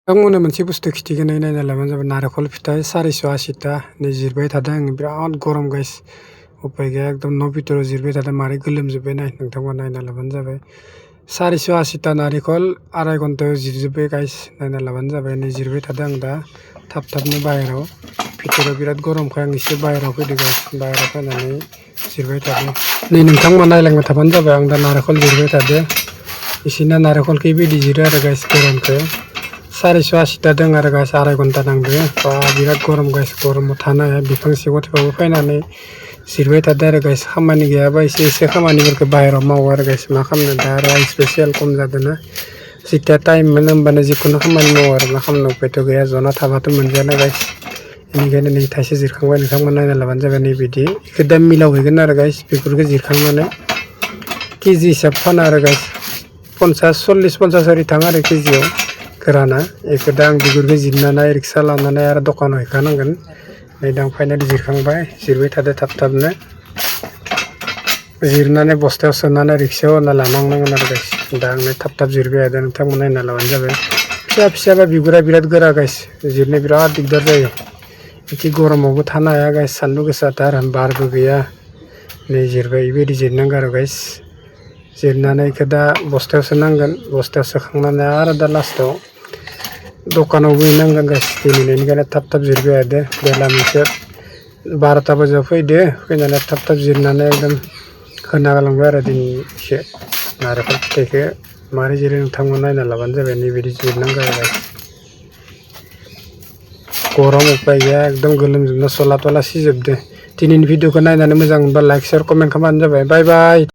नोंथांमोननो मोनसे बुस्थु खिथिगोन नायना लाबानो जाबाय नारेंखल फिथाइ 480 टा नै जिरबाय थादों आं बिराद गरम गाइस उपाय गैया एकदम न' भितराव जिरबाय थादों मारै गोलोमजोब्बाय नाय नोंथांमोना नायना लाबानो जाबाय 480 टा नारेंखल आराय घन्टायाव जिरजोब्बाय गाइस नायना लाबानो जाबाय नै जिरबाय थादों आं दा थाब-थाबनो बाहेराव भितराव बिराद गरमखाय आं एसे बाहेराव फैदों गाइस बाहेराव फैनानै जिरबाय थादों नै नोंथांमोना नायलांबाय थाबानो जाबाय आं दा नारेंखल जिरबाय थादों इसिना नारेंखलखौ बेबायदि जिरो आरो गाइस गरमखौ 480 टा दं आरो गाइस आराय घन्टा नांदो बा बिराद गरम गाइस गरमाव थानो हाया बिफां सिङाव थेवबो फैनानै जिरबाय थादों आरो गाइस खामानि गैयाबा एसे खामानिफोरखौ बाहेराव मावो आरो गाइस मा खालामनो दा आरो स्पेसियेल खम जादोंना जिथिया टाइम मोनो होमबानो जिखुनु खामानि मावो आरो मा खालामनो उपायथ' गैया जना थाबाथ' मोनजायाना गाइस बेनिखायनो नै थाइसे जिरखांबाय नोंथांमोना नायना लाबानो जाबाय नै बिदि बेखौ दा मिलाव हैगोन आरो गाइस बेफोरखौ जिरखांनानै केजि हिसाब फानो आरो गाइस 40-50 ओरै थाङो आरो केजियाव गोराना बेखौ दा आं बिगुरखौ जिरनानै रिक्सा लानानै आरो दखानाव हैखानांगोन नै दा आं फाइनालि जिरखांबाय जिरबाय थादों थाब-थाबनो जिरनानै बस्थायाव सोनानै रिक्सायाव होना लानांगोन आरो गाइस दा आंनो थाब-थाब जिरबाय थादों नोंथांमोना नायना लाबानो जाबाय फिसा-फिसाबा बिगुरा बिराद गोरा गाइस जिरनो बिराद दिगदार जायो बिदि गरमावबो थानो हाया गाइस सान्दुं गोसाथार बारबो गैया नै जिरबाय बेबायदि जिरनांगौ आरो गाइस जिरनानै बेखौ दा बस्थायाव सोनांगोन बस्थायाव सोखांनानै आरो दा लास्टाव दखानावबो हैनांगोन गाइस दिनैनिखायनो थाब-थाब जिरबाय थादों बेला मोनसे 12टा बाजियाव फैदो फैनानै थाब-थाब जिरनानै एकदम होना गालांबाय आरो दिनै एसे नारेंखल फिथाइखौ मारै जिरो नोंथांमोना नायना लाबानो जाबाय नैबायदि जिरनांगौ आरो गाइस गरम उपाय गैया एकदम गोलोमजोबना सला-थला सिजोबदो दिनैनि भिडिअखौ नायनानै मोजां मोनबा लाइक शेयार कमेन्ट खालामबानो जाबाय बाय बाय।